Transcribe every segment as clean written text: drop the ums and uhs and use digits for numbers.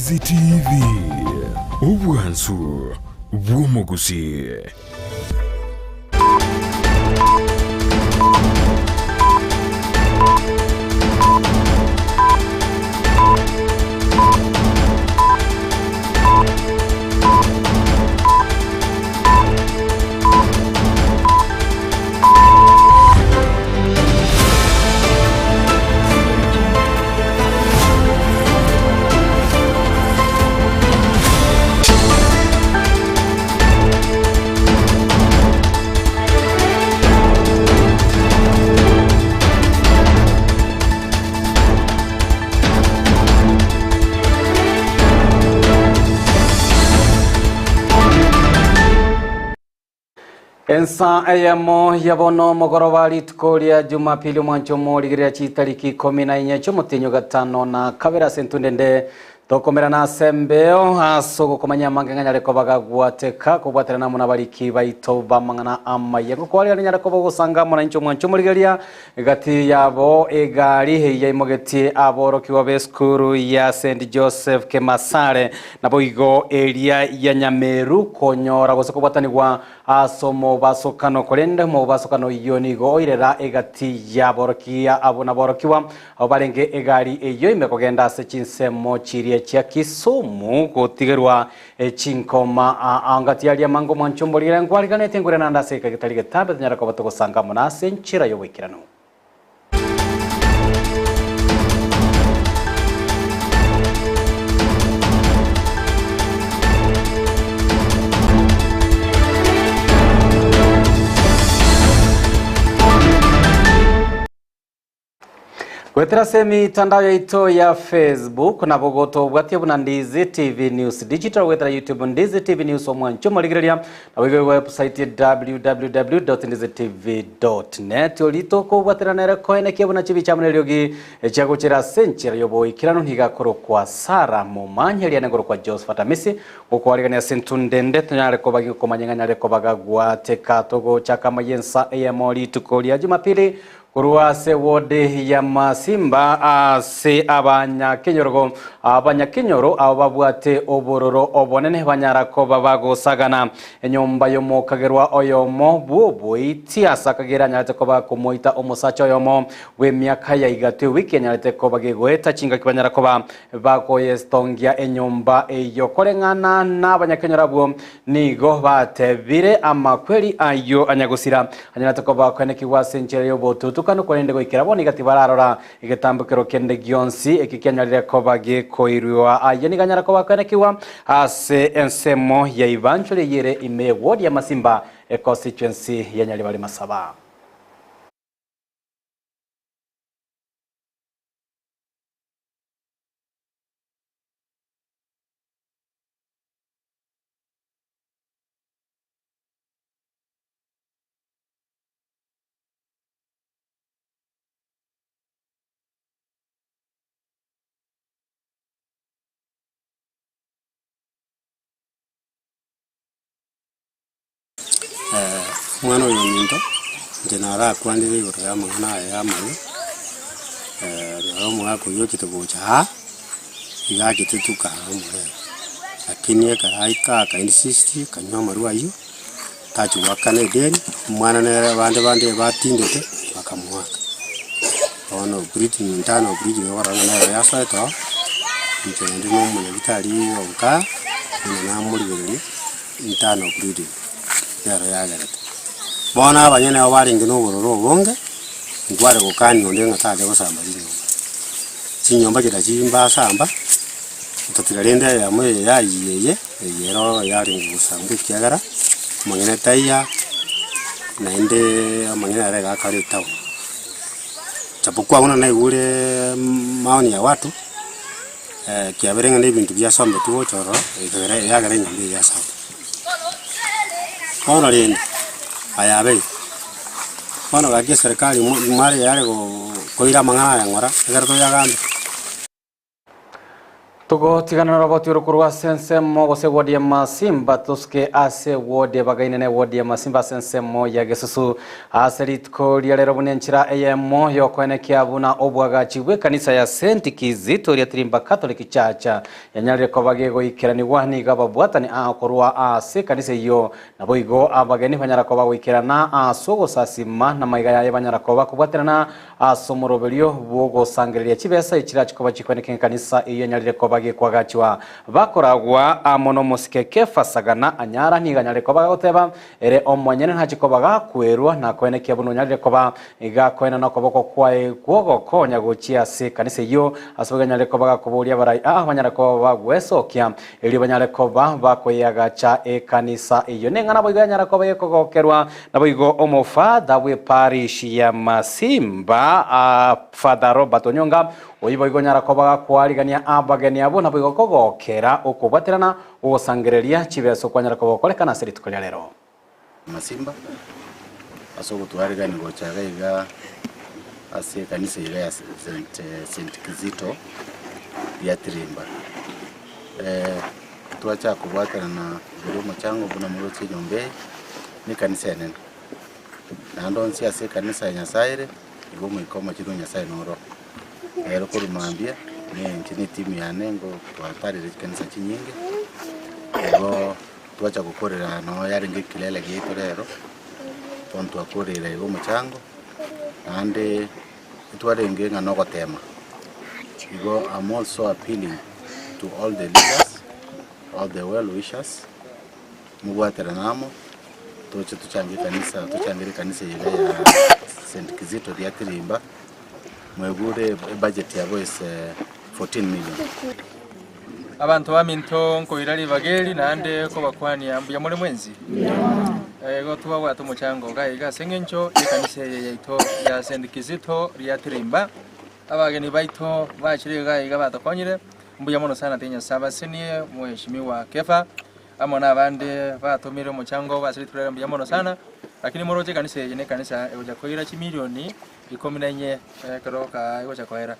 Ndizi TV, obwansu bw'omogusii. Ensa eyemo ya bono mogoroba rituko ria Jumapili omwancho omorigereria chitariki ikomi na inye chi'omotienyi o gatano na kabere ase entunde ende Tokomerana ase embeo ase ogokomanya amange ng'a nyare koba gagwateka kobwaterana amo nabariki baito b'amang'ana amaya. Ngokwarera ninyare koba ogosanga amo nainche omwancho omorigereria gati yabo egari eyio yaimogetie aborokigwa b'esukuru ya St Joseph Kemasare naboigo eria ya Nyameru konyora gose kobwatanigwa Ase omobasokano, korende omobasokano oyio nigo oirera egati y'aborokia abwo naborokigwa abwo barenge egari eyio ime kogenda ase chinsemo chiria chia Kisumu gotigerwa chinkoma aa ngati aria amange omwancho mborigere nkwariganetie ngwere naende ase egeka getari getambe tonyare koba togosanga amo nase enchera y'oboikeranu. Goetera ase emitandao yaito ya Facebook nabo gotobwatia buna Ndizi TV News Digital goetera YouTube Ndizi TV News omwancho omorigereria nabo igo website www.ndizitv.net orito kobwaterana nere koenekia buna chibicha amo neriogi chiagochera ase enchera y'oboikeranu niga akorokwa Sarah Momanyi eria nengorokwa Josephat Amisi gokwarigania ase entunde ende tonyare koba gikomanya ng'a nyare koba gagwateka togochaka amaya ensa eyemo rituko ria Jumapili Korwa ase ward ya Masimba ase abanyakenyoro abanyakenyoro abo babwate obororo obonene banyara koba bagosagana enyomba y'omokagerwa oyomo bw'oboiti ase akagera anyarete koba komoita omosacha oyomo bw'emiaka ya igatwe ewiki anyarete koba gegoeta chingaki banyara koba bakoyestongia enyomba eyio koreng'ana n'abanyakenyoro abwo Nigo batebire amakweri ayio anyagosira anyarete koba koenekigwa ase enchera y'obotutukanu, korende goikera bono iga tibararora egetambokero kende gionsi eki kianyarire koba gekoirwa. Ayio nigo anyare koba koenekigwa ase ensemo ya Ibanchori eyio ere ime y'ewodi ya Masimba, econstituency ya Nyaribari Masaba. Omwana oyo ominto, inche narakwanire igoro ya amang'ana aya ya amarwa, rirorio omogaka oyio ochete gocha aa, iga achete tu karora omorembe. Lakini ekero aika aka insist, akanywa amarwa ayio, tachia goakana edeni, omwana nere abande bande batindete, bakamoaka. Bono breeding internal breeding okorora ng'a nero yasoete oo, inche naende na omonyagitari onka, buna namorigereria. Internal bleeding nero yagerete. Bono abanyene nabo barenge na obororo obonge, nkware gokania onde ng'a tacha gosamba chinyomba. Chinyomba chiria chimbasamba, otatiga rende eyemo eye yayia eye, eye ero yarenge gosambwa ekiagera, omonyene taiya, naende omonyene ere iga akare etown. Japokuwa buna naigure maoni ya watu. Kiabere ng'a nebinto biasombetwe gocha ororo, ekagera yagera enyomba eyio yasamba. Bono rende, aya abeire, bono gaki eserekari mo mware yare go koira amang'ana aya ng'ora, ekero toyagambe. Togotigana noroboti oro korwa ase ensemo gose ewodi ya Masimba tosuke ase ewodi ebagaine na ewodi ya Masimba ase ensemo ya Gesusu. Ase rituko ria rero buna enchera eyemo yokoenekia buna obwagachi bw'ekanisa ya Saint Kizito ria Tirimba Catholic Church yanyarire koba gegoikeranigwa nigo ababwatani aa korwa ase ekanisa eyio naboigo abageni banyara koba goikerana ase ogosasima namaiga yaye banyara koba kobwaterana Ase omoroberio bw'ogosangereria chibesa echirache koba chikweneka ekanisa eyio enyarire koba gekwagachwa, bakoragwa amo nomosike Kefa Sagana anyara nigo anyarire koba gagoteba ere omonyene nache koba gakwerwa na koenekia buna onyarire koba gakoenana okoboko kwaye kw'ogokonya gochia ase ekanisa eyio ase boigo anyarire koba gakoboria abarai aa banyare koba bagwesokia erio banyare koba bakoyeagacha ekanisa eyio. Neng'ana boigo yanyara koba ekogokerwa Naboigo omofather bw'eparish ya Masimba, Father Robert Onyonga, oyio boigo onyara koba gakoarigania abageni abwo naboigo kogokera okobwaterana ogosangereria chibesa okwanyara koba gokorekana ase rituko ria rero. Masimba, ase ogotwarigania gocha iga iga ase ekanisa iga ya St Kizito ya Tirimba. Twachaka kobwaterana igoro y'omochango buna moroche enyomba eye, na ekanisa enene. Naende onsi ase ekanisa ya Nyasaye ere, igo omoika omochenu o Nyasaye noro. Ero korwa mambia, na inche na etimu yane ngo twatarire chikanisa chinyinge, igo twacha gokorera noo yarenge ekilele giaito rero, bono twakorire iga omochango, naende ntwarenge ng'a nogotema. Igo am also appealing to all the leaders, all the well wishers, mobwaterane amo, toche tochange ekanisa, tochangere ekanisa eye iga ya St. Kizito ria Tirimba, mwegure ebudget yabo is 14 million. Abanto baminto nkoira ribaga eri naende kobakwania mbuya more mwensi. Igo twabwate omochango iga iga ase eng'encho y'ekanisa eye yaito ya St. Kizito ria Tirimba. Abageni baito bachire iga iga batokonyire, mbuya mono sana tiga Nyasae abasenie Mheshimiwa Kefa amo na abande batomire omochango obo ase rituko riaye mbuya mono sana. Lakini moroche ekanisa eye nekanisa egocha koira chimilioni ikomi na inye ekero kaa egocha koera.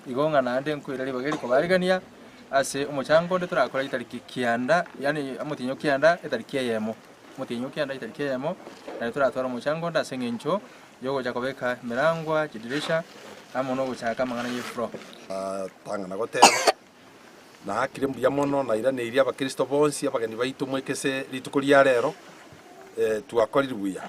Igo ng'a naende nkoira ribaga eri kobarigania ase omochango onde torakore etariki kianda, yaani omotienyi o kianda etariki eyemo, omotienyi o kianda etariki eyemo, nario toratware omochango onde ase eng'encho yogocha kobeka emerangwa, chidirisha, amo na ogochaka amang'ana ye floor. Tang'ana goteba, Naakire mbuya mono, nairaneirie abakristo bonsi, abageni baito mwekese rituko ria rero, twakorire buya.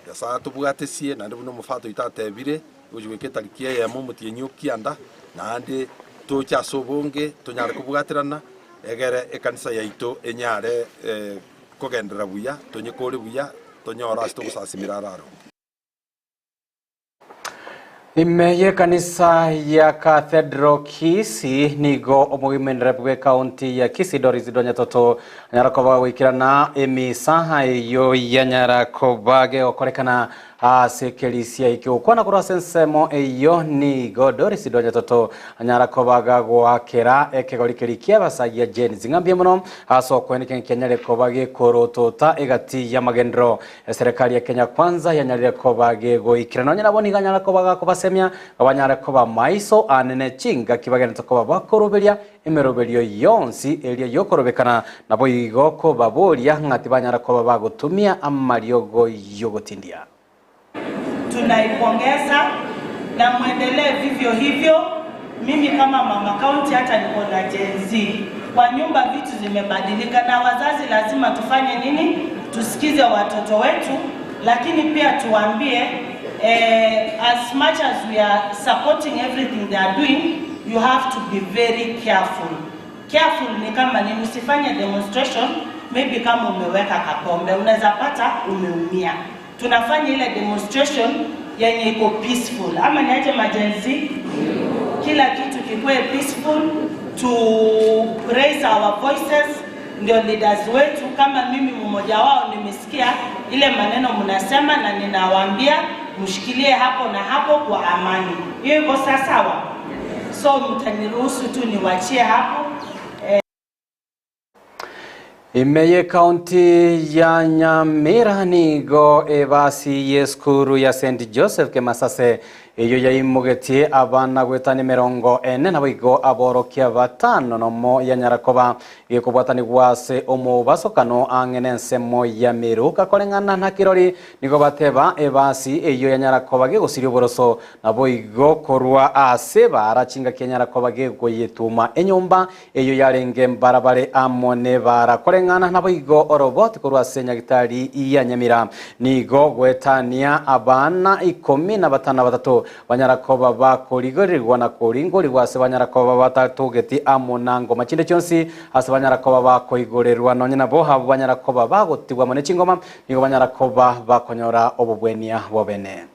Nyasae atobwatesie, naende buna omofato oito atebire, gochia goika etariki eyemo omotienyi o kianda, naende toche ase obonge tonyare kobwaterana, egere ekanisa yaito enyare kogenderera buya, tonyekore buya, tonyore ase togosasimera araro. Ime y'ekanisa ya Cathedral Kisii nigo omogimenderebu bw'ekaunti ya Kisii Doris Donyatoto anyara koba goikerana emisaha eyio yanyara koba gegokorekana ase ekerisia ekio. Gokwana korwa ase ensemo eyio nigo Doris Donyatoto anyara koba gagoakera ekegori keria ki'abasagia Jane Zing'ambia mono ase okoenekia ng'a kianyare koba gekorotota egati y'amagenderero Eserekari ya Kenya Kwanza yanyarire koba gegoikera nonye nabo nigo anyare koba gakobasemia ng'a banyare koba maiso anene chingaki bagenderete koba bakoroberia emeroberio yonsi eria yokorobekana naboigo kobaboria ng'a tibanyara koba bagotumia amariogo yogotindia. Tunaipongeza na muendelee vivyo hivyo. Mimi kama mama county hata niko na Gen Z kwa nyumba, vitu zimebadilika, na wazazi lazima tufanye nini? Tusikize watoto wetu, lakini pia tuambie eh, as much as we are supporting everything they are doing, you have to be very careful. Careful ni kama nini, usifanye demonstration maybe kama umeweka kapombe, unaweza pata umeumia. Tunafanya ile demonstration yenye iko peaceful, ama niaje majenzi? Kila kitu kikuwe peaceful, to raise our voices, ndio leaders wetu. Kama mimi mmoja wao, nimesikia ile maneno mnasema, na ninawaambia mshikilie hapo na hapo kwa amani. Hiyo iko sawa? So mtaniruhusu tu niwachie hapo. Ime y'Ekaunti ya Nyamira nigo ebasi y'esukuru ya St Joseph Kemasase Eyio yaimogetie abana goetania emerongo ene, naboigo aborokia batano nomo yanyara koba gekobwatanigwa ase omobasokano ang'e nensemo ya Miruka. Koreng'ana na kirori nigo bateba ebasi eyio yanyara koba gegosiria oboroso, naboigo korwa ase ebaara chingaki yanyara koba gegoyetuma enyomba eyio yarenge mbarabare amo nebaara. Koreng'ana naboigo oroboti korwa ase nyagitari ya Nyamira nigo goetania abana ikomi na batano na batato banyara koba bakorigererigwa na koringorigwa ase banyara koba batatogeti amo na ngoma chinde chionsi ase banyara koba bakoigorerwa nonye nabo abwo banyara koba bagotigwa amo ne chingoma nigo banyara koba bakonyora obobwenia bw'obene.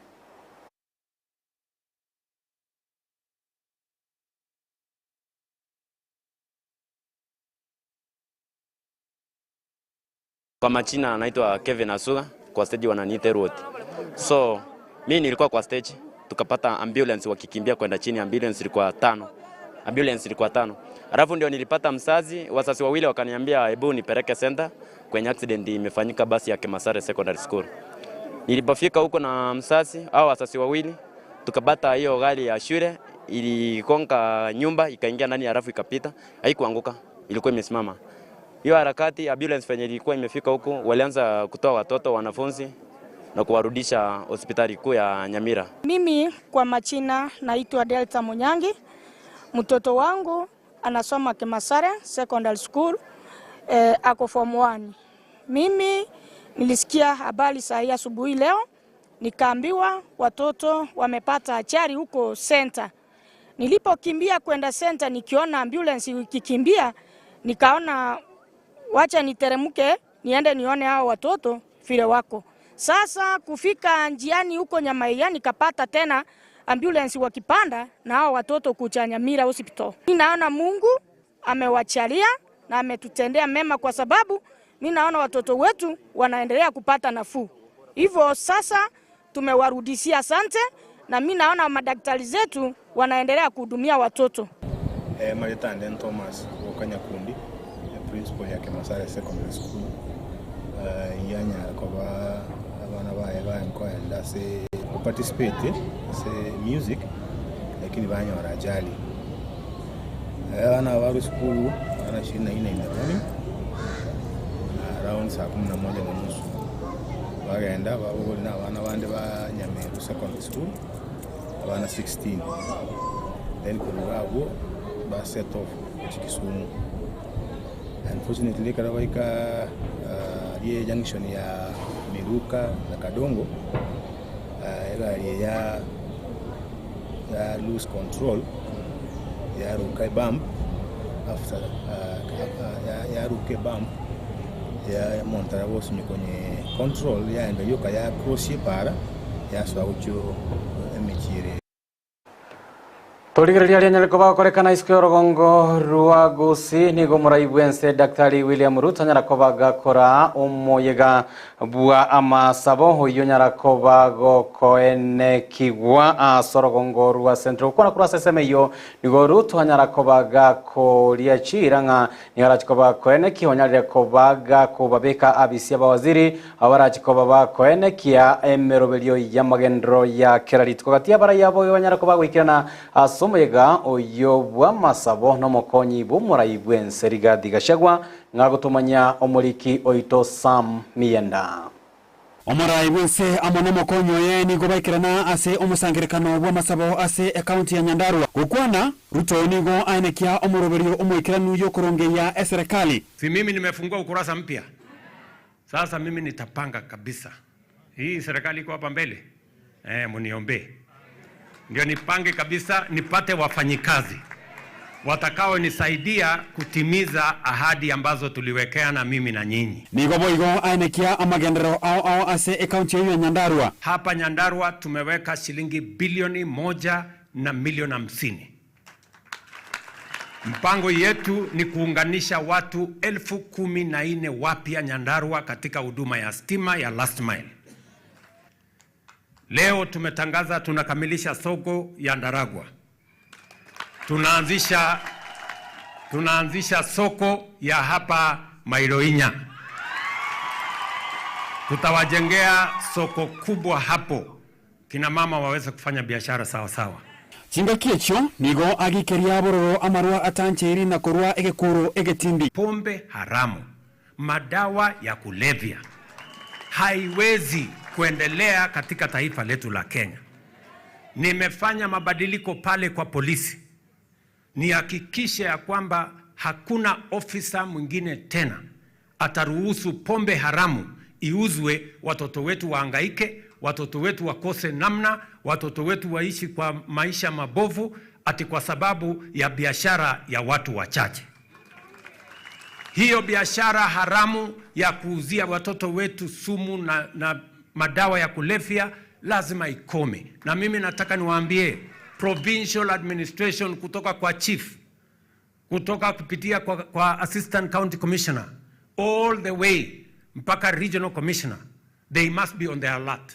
Kwa majina naitwa Kevin Asuga, kwa stage wananiita Erwot. So mi nilikuwa kwa stage, tukapata ambulance wakikimbia kwenda chini, ambulance ilikuwa tano. Ambulance ilikuwa tano. Alafu ndio nilipata mzazi, wazazi wawili wakaniambia hebu nipeleke center kwenye accident imefanyika basi ya Kemasare Secondary School. Nilipofika huko na mzazi au wazazi wawili tukapata hiyo gari ya shule iligonga nyumba ikaingia ndani halafu ikapita, haikuanguka, ilikuwa imesimama. Hiyo harakati ambulance venye ilikuwa imefika huku, walianza kutoa watoto wanafunzi na kuwarudisha hospitali kuu ya Nyamira. Mimi kwa majina naitwa Delta Munyangi. Mtoto wangu anasoma Kemasare Secondary School, ako form 1. Mimi nilisikia habari saa hii asubuhi leo, nikaambiwa watoto wamepata ajali huko center. Nilipokimbia kwenda center nikiona ambulance ikikimbia, nikaona wacha niteremke niende nione hao watoto vile wako. Sasa kufika njiani huko Nyamaiya nikapata tena ambulance wakipanda na hao watoto kuja Nyamira Hospital. Mimi naona Mungu amewachalia na ametutendea mema kwa sababu mimi naona watoto wetu wanaendelea kupata nafuu. Hivyo sasa tumewarudishia asante, na mimi naona madaktari zetu wanaendelea kuhudumia watoto. Marita Anden Thomas Okanyakundi, principal ya Kemasare Secondary School. Yanyara koba abana baye baenkoenda se participate se music lakini banyora ajali. Abana baru skulu ana 24 in the morning around saa 11:30 bagenda babogori na abana bande ba Nyameru Secondary School abana 16 then korwa abwo ba set off Kisumu. Unfortunately kara baika rie junction ya Miruka na Kadongo egari ya lose control ya ruka bump after ya ruke bump ya montara bosinyo kwenye control ya enda yoka ya cross para ya swagucho emechire. Torigereria aria nyareko bagokorekana isiko y'orugongo rwa Gusii nigo moraibwe ense Daktari William Ruto nyarako bagakora omoyega bwa amasabo oyo nyarako bagokoenekigwa ase orugongo rwa Central gokwana korwa ase esemo eyio nigo Ruto anyarako bagakoria chira ng'a nigo arachiko bakoenekia onyarire kobagakobabeka abisia abawaziri abarachiko bakoenekia emeroberio ya magendero ya kera rituko gati abaraiya boyo banyarako bagoikerana ase omoyega oyo bw'amasabo n'omokonyi bw'omorai bw'ense Rigathi Gachagua ng'agotomanya omoriki oito Sam Mienda. Omorai bw'ense amo n'omokonyi oye nigo baikerana ase omosangerekano bw'amasabo ase ekaunti ya Nyandarua. Gokwana Ruto nigo aenekia omoroberio omoikeranu yokorongeya eserikali. Si mimi nimefungua ukurasa mpya. Sasa mimi nitapanga kabisa. Hii serikali iko hapa mbele. Mniombe. Ndio nipange kabisa nipate wafanyikazi watakao nisaidia kutimiza ahadi ambazo tuliwekeana mimi na nyinyi. Nigo boigo aenekia amagendero ao ao ase ekaunti ya Nyandarua. Hapa Nyandarua tumeweka shilingi bilioni 1 na milioni 50. Mpango yetu ni kuunganisha watu 14,000 wapya Nyandarua katika huduma ya stima ya last mile. Leo tumetangaza tunakamilisha soko ya Ndaragwa. Tunaanzisha soko ya hapa Mailoinya. Tutawajengea soko kubwa hapo. Kina mama waweze kufanya biashara sawa sawa. Chingaki echio nigo agikeria bororo amarwa atancheiri na korwa egekuro egetindi. Pombe haramu, madawa ya kulevya haiwezi kuendelea katika taifa letu la Kenya. Nimefanya mabadiliko pale kwa polisi, nihakikishe ya kwamba hakuna ofisa mwingine tena ataruhusu pombe haramu iuzwe, watoto wetu waangaike, watoto wetu wakose namna, watoto wetu waishi kwa maisha mabovu, ati kwa sababu ya biashara ya watu wachache. Hiyo biashara haramu ya kuuzia watoto wetu sumu na, na madawa ya kulevya lazima ikome. Na mimi nataka niwaambie provincial administration kutoka kwa chief, kutoka kupitia kwa, kwa assistant county commissioner all the way mpaka regional commissioner, they must be on their alert.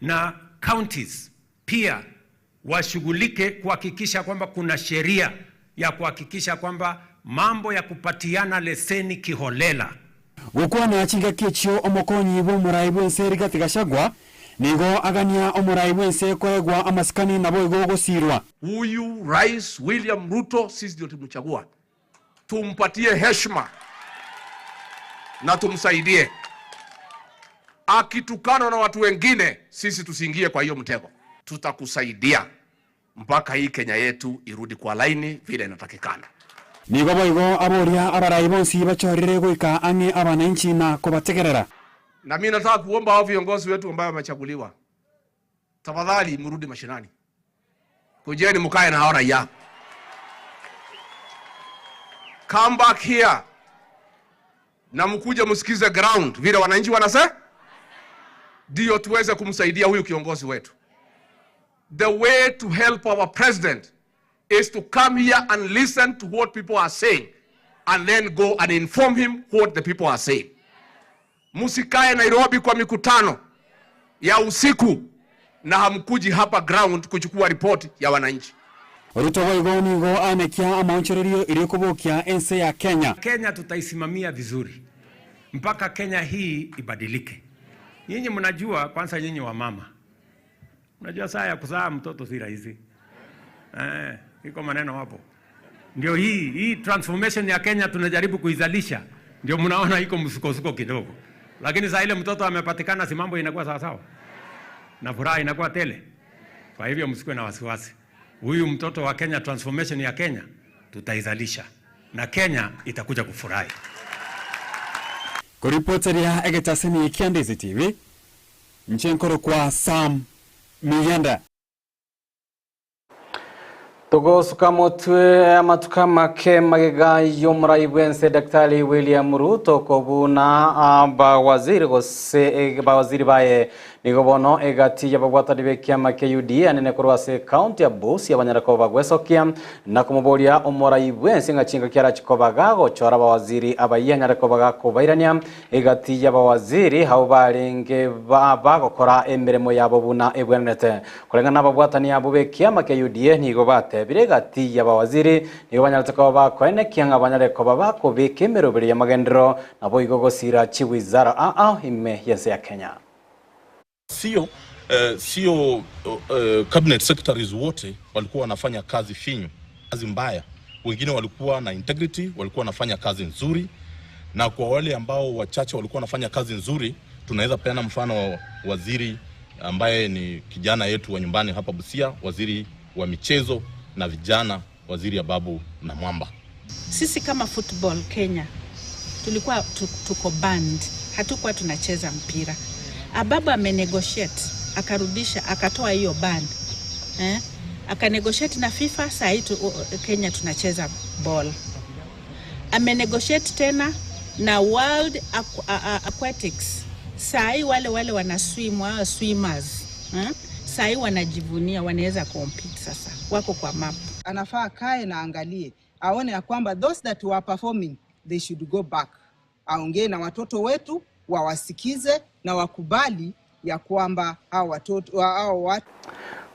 Na counties pia washughulike kuhakikisha kwamba kuna sheria ya kuhakikisha kwamba mambo ya kupatiana leseni kiholela Gokwana chingaki echio omokonyi bwa omorai bwense Rigathi Gachagua nigo agania omorai bwense koegwa amasikani nabo igo gosirwa. Huyu Rais William Ruto sisi ndio tumchagua, tumpatie heshima na tumsaidie. Akitukana na watu wengine, sisi tusiingie kwa hiyo mtego. Tutakusaidia mpaka hii Kenya yetu irudi kwa laini vile inatakikana. Nigo boigo aboria abarai bonsi bachorire goika ang'e abananchi na kobategerera. Na mimi nataka kuomba hao viongozi wetu ambao wamechaguliwa, tafadhali mrudi mashinani, kujeni mkae na hao raia. Come back here na mkuje msikize ground vile wananchi wanasema, ndio tuweze kumsaidia huyu kiongozi wetu. The way to help our president is to come here and listen to what people are saying and then go and inform him what the people are saying. Msikae Nairobi kwa mikutano ya usiku na hamkuji hapa ground kuchukua ripoti ya wananchi. Ruto boigo nigo anekia amaonchererio irio kobokia ense ya Kenya. Kenya tutaisimamia vizuri mpaka Kenya hii ibadilike. Nyinyi mnajua, kwanza nyinyi wa mama mnajua saa ya kuzaa mtoto si rahisi eh, iko maneno hapo. Ndio hii hii transformation ya Kenya tunajaribu kuizalisha, ndio mnaona iko msukosuko kidogo, lakini saa ile mtoto amepatikana, si mambo inakuwa sawa sawa na furaha inakuwa tele. Kwa hivyo msikuwe na wasiwasi, huyu mtoto wa Kenya, transformation ya Kenya tutaizalisha na Kenya itakuja kufurahi. Koripoteria egetaseni kia Ndisi TV nchenkoro kwa Sam Miyenda. Tugosuka mutwe amatuka make magega y'omurai bwense Daktari William Ruto kobuna abawaziri gose bawaziri baye nigo bono egati y'ababwatani b'ekiama kia UDA anene korwa ase ekaunti ya Busia abanyarako bagwesokia na komoboria omorai bwense ng'a chinga kiarachikoba gagochora abawaziri abayi anyareko bagakobairania egati y'abawaziri habo barenge bagokora emirimo yabo buna ebwenerete koreng'ana ababwatani abo b'ekiama kia UDA nigo batebire egati y'abawaziri nigo banyarete koba bakoenekia ng'a banyare koba bakobeka emeroberi y'amagendero nabo igo gosira chiwizara aa ime yense ya Kenya. Sio sio cabinet secretaries wote walikuwa wanafanya kazi finyu, kazi mbaya. Wengine walikuwa na integrity, walikuwa wanafanya kazi nzuri, na kwa wale ambao wachache walikuwa wanafanya kazi nzuri, tunaweza peana mfano wa waziri ambaye ni kijana yetu wa nyumbani hapa Busia, waziri wa michezo na vijana, waziri Ababu Namwamba. Sisi kama football Kenya tulikuwa tuko banned, hatukuwa tunacheza mpira. Ababu amenegotiate akarudisha, akatoa hiyo ban eh? Akanegotiate na FIFA, saa hii Kenya tunacheza ball. Amenegotiate tena na World Aquatics, saa hii wale wale wana swim, hao swimmers eh? Saa hii wanajivunia, wanaweza compete sasa, wako kwa map. Anafaa kae na angalie, aone ya kwamba those that were performing they should go back, aongee na watoto wetu wawasikize na wakubali ya kwamba hao watoto hao watu.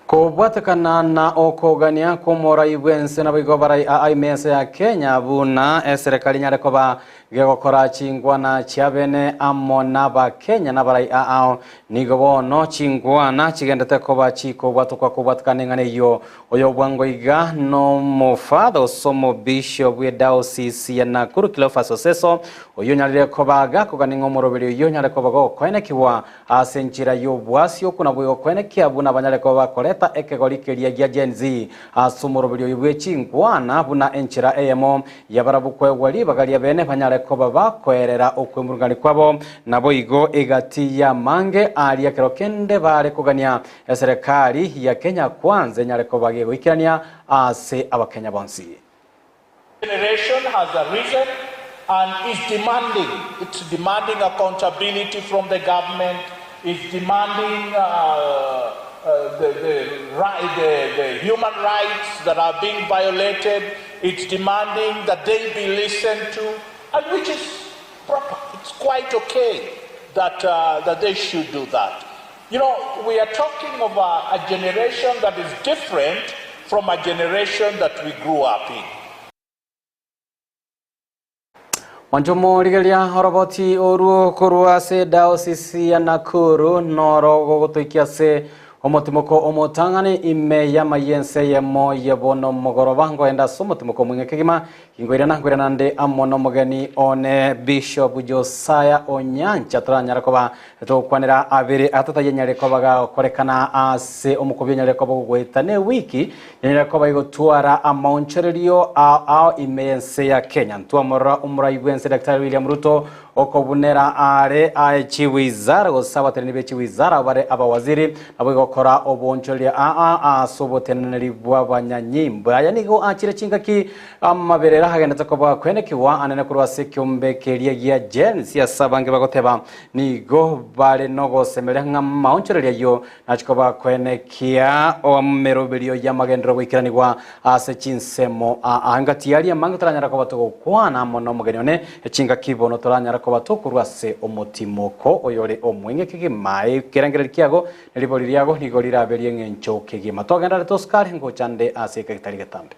Kobwatekana na okogania kw'omorai bw'ense naboigo barai aa ime ense ya Kenya buna eserekari enyare koba gegokora chingwana chiabene amo n'Abakenya nabarai aao nigo bono chingwana chigendete koba chikobwatokwa kobwatekana neng'ana eyio. Oyo bwango iga n'Omofather gose Omobishop bw'Edaosisi ya Nakuru Cleophas Oseso oyio onyarire koba gakogania ng'a omoroberi oyio onyare koba gokoenekigwa Ase enchera y'obwasi okwo naboigo kwenekia buna banyare koba bakoreta ekegori keria gia Gen Z ase omoroberio oyo bwe chinkwana buna enchera eyemo yabarabwo koegwa ribaga ria bene banyare koba bakoerera okwemurungani kwabo naboigo egati y'amange aria kero kende bare kogania eserekari ya Kenya Kwanza enyare koba gegoikerania ase abakenya bonsi. Generation has arisen and is demanding, it's demanding accountability from the government, it's demanding uh, uh, the, the, the, the human rights that are being violated, it's demanding that they be listened to, and which is proper. It's quite okay that, uh, that they should do that. You know, we are talking of a, a generation that is different from a generation that we grew up in. Mwanchomo rigeria oroboti oruo korwa ase diocese ya Nakuru noro gogotoikia ase omotimoko omotang'ani ime y'amaiyo ense eyemo ye bono mogoroba ngoenda ase omotimoko omong'e kegima Ingoirana nkoirana nde amo nomogeni one Bishop Josiah Onyancha toranyara koba togokwanera abere atatayenyare koba gakorekana ase omokobi onyare koba ogoeta ne wiki yanyare koba igotwara amaonchorerio ao ao ime y'ense ya Kenya. Ntwamorora omorai bw'ense Daktari William Ruto okobunera are aye chiwizara gose abateneneri be chiwizara bare abawaziri nabo igokora oboonchoreria aa ase oboteneneri bw'abanyanyimbo. Aya nigo achire chingaki Amaberera agenderete koba kwenekigwa anene korwa ase ekeombe keria gia Gen Z ase abange bagoteba nigo bare nogosemeria ng'a amaonchoreria ayio nachie koba kwenekia emeroberio y'amagenderero goikeranigwa ase chinsemo aa. Engaki yaria amange toranyara koba togokwana amo nomogeni one chingaki bono toranyara koba tokorwa ase omotimoko oyore omweng'e kegima. Ekerengererio kiago neribori riago nigo rirabe ri'eng'encho kegima. Togenderere tosukare ngocha nde ase ekegitari getambe.